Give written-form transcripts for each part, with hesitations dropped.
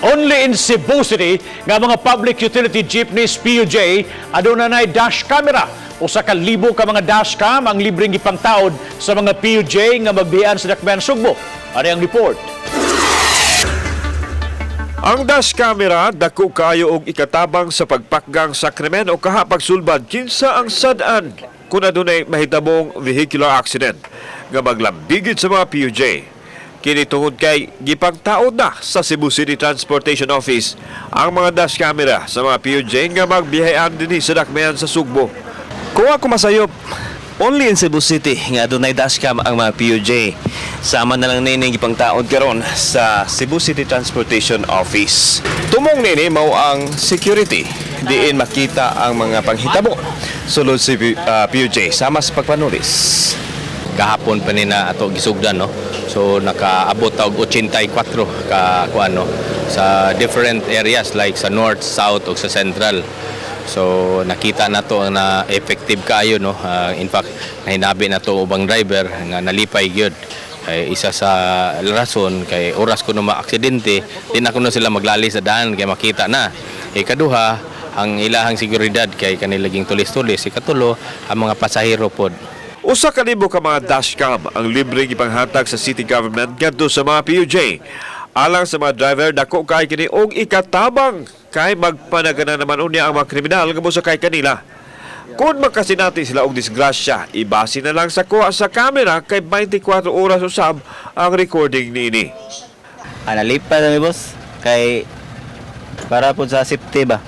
Only in Cebu City nga mga public utility jeepneys, PUJ, aduna nay dash camera. 1,000 ka mga dashcam ang libreng gipangtaod sa mga PUJ nga magbiyahe sa Dakbayan Sugbo. Ano ang report? Ang dash camera dako kaayo og ikatabang sa pagpakgang sa krimen o kaha pagsulbad kinsa ang sad-an kung adunay mahitabong vehicular accident nga maglambigit sa mga PUJ. Kini tungod kay gipangtaod na sa Cebu City Transportation Office ang mga dash camera sa mga PUJ nga magbiyahean dinhi sa dakbayan sa Sugbo. Kung ako masayop, only in Cebu City nga adunay dashcam ang mga PUJ. Sama na lang nini gipangtaod karon sa Cebu City Transportation Office. Tumong nini mao ang security, diin makita ang mga panghitabo sulod sa PUJ sama sa pagpanulis. Kahapon pa ni na ato gisugdan, no? So nakaabot og 84 ka kuan, no, sa different areas like sa north, south ug sa central. So nakita na to na effective kaayo, no? In fact, nahinabi na to ubang driver nga nalipay gyud kay isa sa rason kay oras kuno maaksidente, di na kuno sila maglali sa daan kay makita na. Ikaduha, ang ilahang seguridad kay kanilaging tulis-tulis. Ikatulo, ang mga pasahero pod. 1,000 ka mga dashcam ang libre gipanghatag sa city government ngadto sa mga PUJ. Alang sa mga driver, dako kay kini og ikatabang kay magpanagana naman unya ang mga kriminal nga mosakay kanila. Kung makasinati sila og disgrasya, ibase na lang sa kuha sa kamera kay 24 oras usab ang recording niini. Ah, nalipay na mi, boss, kay para po sa safety ba?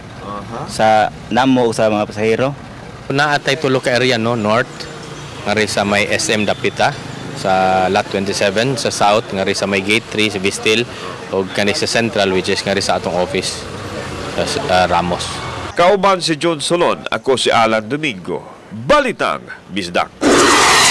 Sa namo ug sa mga pasahero. Naa tay tulo ka area, no? North ngari sa may SM dapita sa Lot 27, sa south ngari sa may Gate 3 sa Vistil, ug kani sa central, which is ngari sa atong office sa Ramos. Kauban si John Solon, ako si Alan Domingo. Balitang Bisdak.